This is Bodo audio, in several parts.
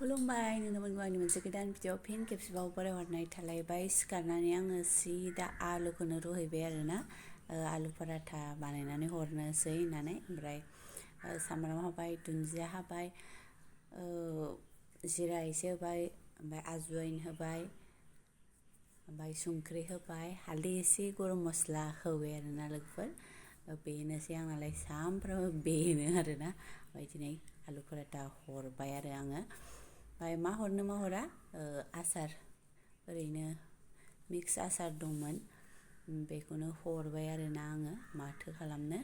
खुलुमबाय नोंथांमोनखौ आंनि मोनसे गोदान भिडिअ फिन खेबसेबाव बरायहरनाय थालायबाय। सिखारनानै आङो दा आलुखौनो रुहैबाय आरोना, आलु पराथा बानायनानै हरनोसै होननानै। ओमफ्राय सामब्राम होबाय, दुन्दिया होबाय, जिरा एसे होबाय, ओमफ्राय आजवाइन होबाय, ओमफ्राय संख्रि होबाय, हालदै एसे, गरम मस्ला होबाय आरोना लोगोफोर। बेनोसै आंनालाय सामफ्रामबो बेनो आरोना। ओमफ्राय दिनै आलु पराथा हरबाय आरो आङो। ओमफ्राय मा हरनो मा हरा, आसार ओरैनो मिक्स आसार दंमोन, बेखौनो हरबाय आरोना आङो। माथो खालामनो,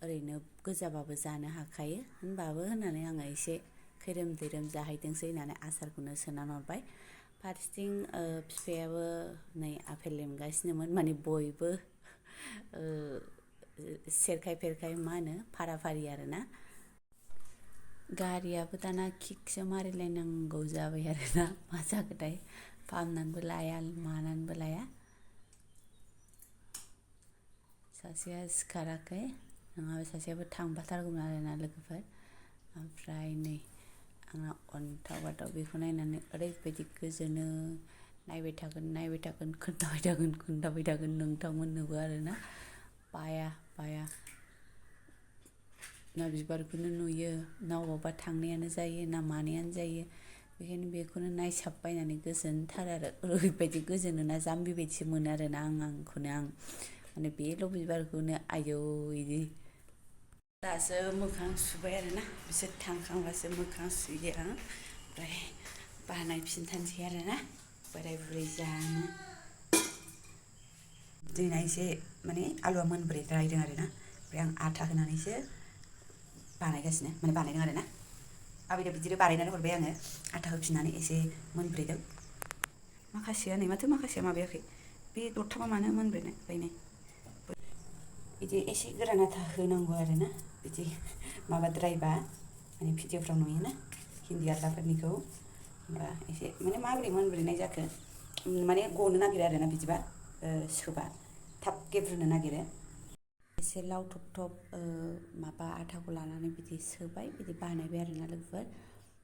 ओरैनो गोजाबाबो जानो हाखायो होनबाबो होननानै आङो एसे खैरोम दैरोम जाहैथोंसै होननानै आसारखौनो सोनानै हरबाय। फारसेथिं बिफायाबो नै आपेल लेमगासिनोमोन, माने बयबो सेरखाय फेरखाय मा होनो फारा फारि आरोना। गारियाबो दाना किकसो मारिलायनांगौ जाबाय आरोना, मा जाखोथाय फाहामनानैबो लाया मानानैबो लाया। सासेया सिखाराखै, नङाबा सासेयाबो थांफाथारगौमोन आरोना लोगोफोर। ओमफ्राय नै आंना अन्थाव बाथाव, बेखौ नायनानै ओरैबायदि गोजोनो, नायबाय थागोन खोन्थाबाय थागोन नोंथांमोननोबो आरोना। बाया ना बिबारखौनो नुयो, ना अबावबा थांनायानो जायो, ना मानायानो जायो। बेखायनो बेखौनो नायसाबबायनानै गोजोनथारो आरो, ओरैबायदि गोजोनोना जाम्बि बायदिसो मोनो आरोना आंखौनो आं। माने बेल' बिबारखौनो आयौ इदि। दासो मोखां सुबाय आरोना, बिसोर थांखांबासो मोखां सुयो आं। ओमफ्राय बानायफिनथारनोसै आरोना बोराय बुरै जानो। जोंना एसे माने आलुआ मोनब्रेद्रायदों आरोना, ओमफ्राय आं आथा होनानैसो बानायगासिनो, माने बानायदों आरोना। आबैनो बिदिनो बानायनानै हरबाय आङो, आथा होफिननानै एसे मोनब्रेदों। माखासेया नै माथो माखासेया माबायाखै, बे दरथामा मानो मोनब्रेनाय बायनाय। बिदि एसे गोरान आथा होनांगौ आरोना, बिदि माबाद्रायबा माने भिडिअफ्राव नुयोना हिन्दी आलदाफोरनिखौ, होमबा एसे माने माबोरै मोनब्रेनाय जाखो, माने गनो नागिरो आरोना बिदिबा, सोबा थाब गेब्रुनो नागिरो। एसे लावथब थब माबा आथाखौ लानानै बिदि सोबाय, बिदि बानायबाय आरोना लोगोफोर।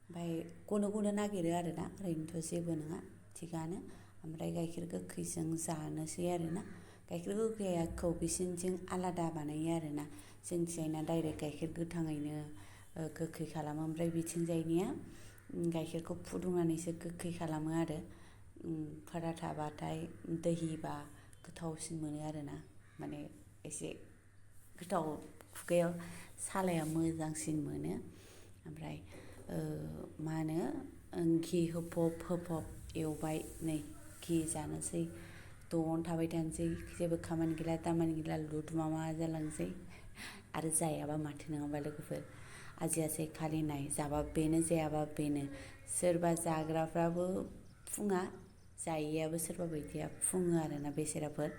ओमफ्राय गनो नागिरो आरोना, ओरैनोथ' जेबो नङा थिगानो। ओमफ्राय गाइखेर गोखैजों जानोसै आरोना। गाइखेर गोखैखौ बिसिनिथिं आलादा बानायो आरोना, जोंनिथिंजायना डाइरेक्ट गाइखेर गोथाङैनो गोखै खालामो। ओमफ्राय बिथिंजायनिया गाइखेरखौ फुदुंनानैसो गोखै खालामो आरो। पराथाबाथाय दैहिबा गोथावसिन मोनो आरोना, माने एसे गोथाव, खुगायाव सालाया मोजांसिन मोनो। ओमफ्राय मा होनो, घि होफब एवबाय, नै घि जानोसै, द'आवनो थाबाय थानोसै, जेबो खामानि गैला दामानि गैला लुदुमामा जालांसै। आरो जायाबा माथो नङाबा लोगोफोर, आजियासै खालि नाय, जाबा बेनो जायाबा बेनो। सोरबा जाग्राफ्राबो फुङा, जायैयाबो सोरबा बायदिया फुङो आरोना बेसेराफोर।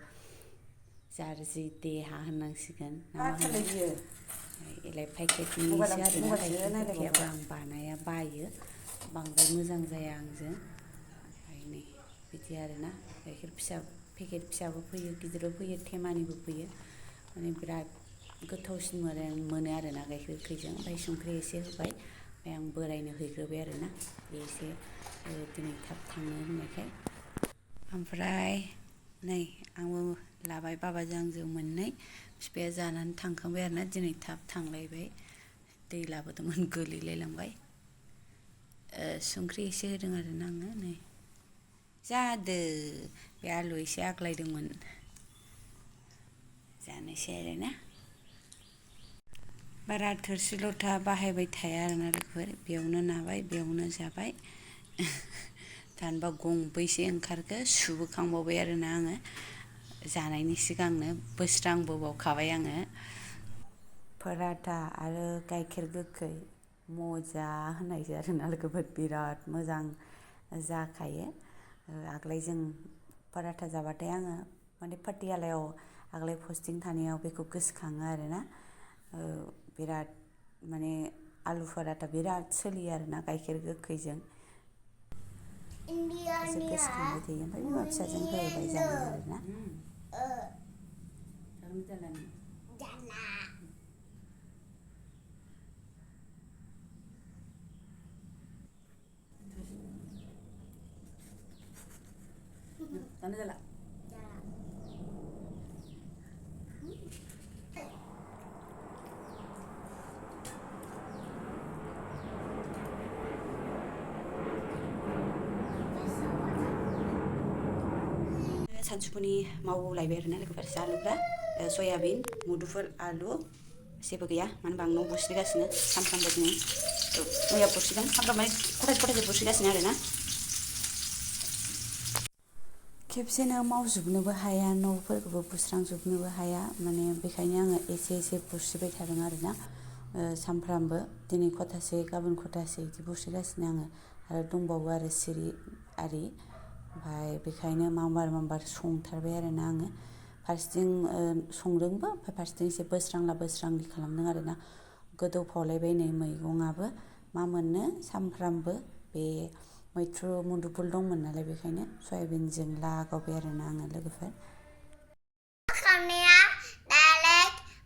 जारजि देहा होननांसिगोन ना मा होनो बियो। एलाय पेकेटनिसो आरोना, गाइखेर गोखैयाबो आं बानाया, बायो, बांद्राय मोजां जाया आंजों। ओमफ्राय नै बिदि आरोना, गाइखेर फिसा पेकेट फिसाबो फैयो, गिदिरबो फैयो, थेमानिबो फैयो। माने बिराद गोथावसिन मोनो आरोना गाइखेर गोखैजों। ओमफ्राय संख्रि एसे होबाय, ओमफ्राय आं बोरायनो हैग्रोबाय आरोना, एसे दिनै थाब थांनो होननायखाय। ओमफ्राय नै आंबो लाबाय, बाबाजों आंजों मोननै, बिफाया जानानै थांखांबाय आरोना, दिनै थाब थांलायबाय। दै लाबोदोंमोन गोलैलायलांबाय। संख्रि एसे होदों आरोना आङो। नै जादो, बे आलु एसे आग्लायदोंमोन, जानोसै आरोना। बारा थोरसि लथा बाहायबाय थाया आरोना लोगोफोर, बेयावनो नाबाय बेयावनो जाबाय। दानबा गंबैसे ओंखारखो सुबोखांबावबाय आरोना आङो, जानायनि सिगांनो बोस्रांबोबावखाबाय आङो। पराथा आरो गाइखेर गोखै मजा होननायसो आरोना लोगोफोर, बिराद मोजां जाखायो। आगोलाय जों पराथा जाबाथाय आङो माने पाटियालायाव आगोलाय पस्टिं थानायाव बेखौ गोसोखाङो आरोना। बिराद माने आलु पराथा बिराद सोलियो आरोना गाइखेर गोखैजों। एसे गोसोखांबाय थायो, ओमफ्राय बिमा फिसाजों होबाय जानो आरोना। जागोन ना जाला? सानजौफुनि मावलायबाय आरोना लोगोफोर जालुग्रा सयाबिन मुदुफुल आलु जेबो गैया मानो होनबा आं न'आव बुस्रिगासिनो सानफ्रामबो दिनै मैया बुस्रिदों सानफ्रामबो खथासे बुस्रिगासिनो आरोना खेबसेनो मावजोबनोबो हाया न'फोरखौबो बुस्रांजोबनोबो हाया माने बेखायनो आङो एसे एसे बुस्रिबाय थादों आरोना सानफ्रामबो दिनै खथासे गाबोन खथासे बिदि बुस्रिगासिनो आङो आरो दंबावो आरो सिरि आरि ओमफ्राय बेखायनो मामबार संथारबाय आरोना आङो फारसेथिं संदोंबो ओमफ्राय फारसेथिं एसे बोस्रांला बोस्रांलि खालामदों आरोना गोदौफावलायबाय नै मैगङाबो मा मोननो सानफ्रामबो बे मैथ्रु मुदुफुल दंमोन नालाय बेखायनो सयाबिनजों लागावबाय आरोना आङो लोगोफोर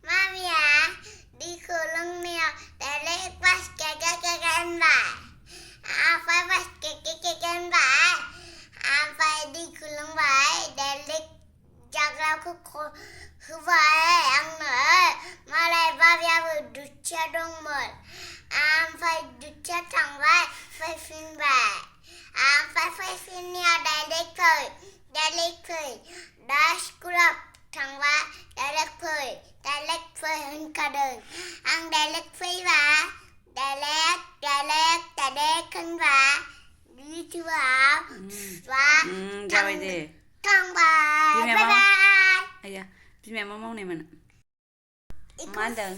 मामिया दैखौ लोंनायाव डाइरेक्ट बास्केट होनबाय ओमफ्राय बास्केट होनबाय ओमफ्राय दैखौ लोंबाय डाइरेक्ट जाग्राखौ होबाय आंनो मालाय बाबायाबो दुथिया दंमोन ओमफ्राय दुथिया थांबाय फैफिनबाय ओमफ्राय फैफिननायाव डाइरेक्ट फै दा स्कुलाव थांबा डाइरेक्ट फै होनखादों आं डाइरेक्ट फैबा डाइरेक्ट होनबा इउटुबाव जाबाय दे थांबाय बाय आया बिमाया मा मावनायमोन मा होनदों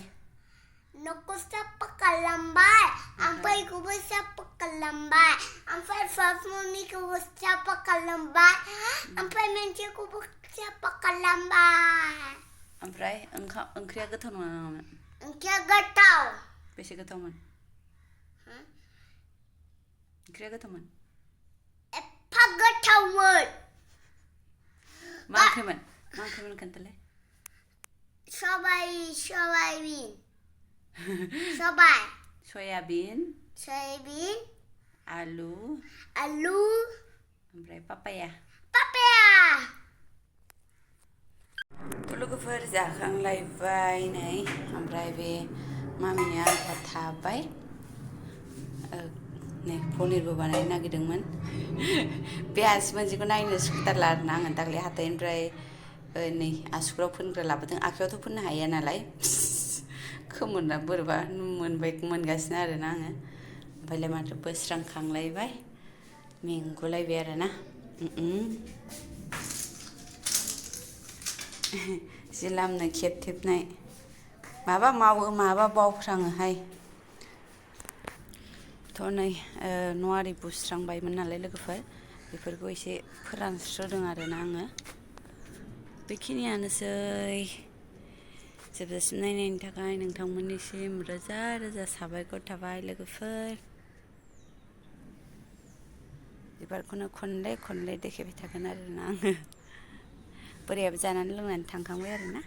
न'खौ साफा खालामबाय ओमफ्राय इखौबो साफा खालामबाय ओमफ्राय फाफुनिखौबो साफा खालामबाय ओमफ्राय मोनसेखौबो साफा खालामबाय ओमफ्राय ओंख्रिया गोथाव नङा नामामोन ओंख्रिया गोथाव बेसे गोथावमोन ओंख्रिया गोथावमोन एफा गोथावमोन मा ओंख्रिमोन खोन्थालाय सयाबिन आलु ओमफ्राय पापाया लोगोफोर जाखांलायबाय नै ओमफ्राय बे मामिनि आन्था थाबाय नै पनिरबो बानायनो नागिरदोंमोन बे आसि मोनसेखौ नायनो सुखुथारला आरोना आङो दाख्लै हाथाइनिफ्राय नै आसुगुराव फोनग्रा लाबोदों आखाइयावथ' फोननो हाया नालाय खोमोना बोरैबा मोनगासिनो आरोना आङो ओमफ्रायलाय माथो बोस्रांखांलायबाय मेंगुलायबाय आरोना जि लामनो खेबथेबनाय माबा मावो माबा बावफ्राङोहाय थ' नै न' आरि बुस्रांबायमोन नालाय लोगोफोर बेफोरखौ एसे फोरानस्रोदों आरोना आङो बेखिनियानोसै जोबजासिम नायनायनि थाखाय नोंथांमोननिसिम रोजा रोजा साबायखर थाबाय लोगोफोर बिबारखौनो खनले देखायबाय थागोन आरोना आङो बोरायाबो जानानै लोंनानै थांखांबाय आरोना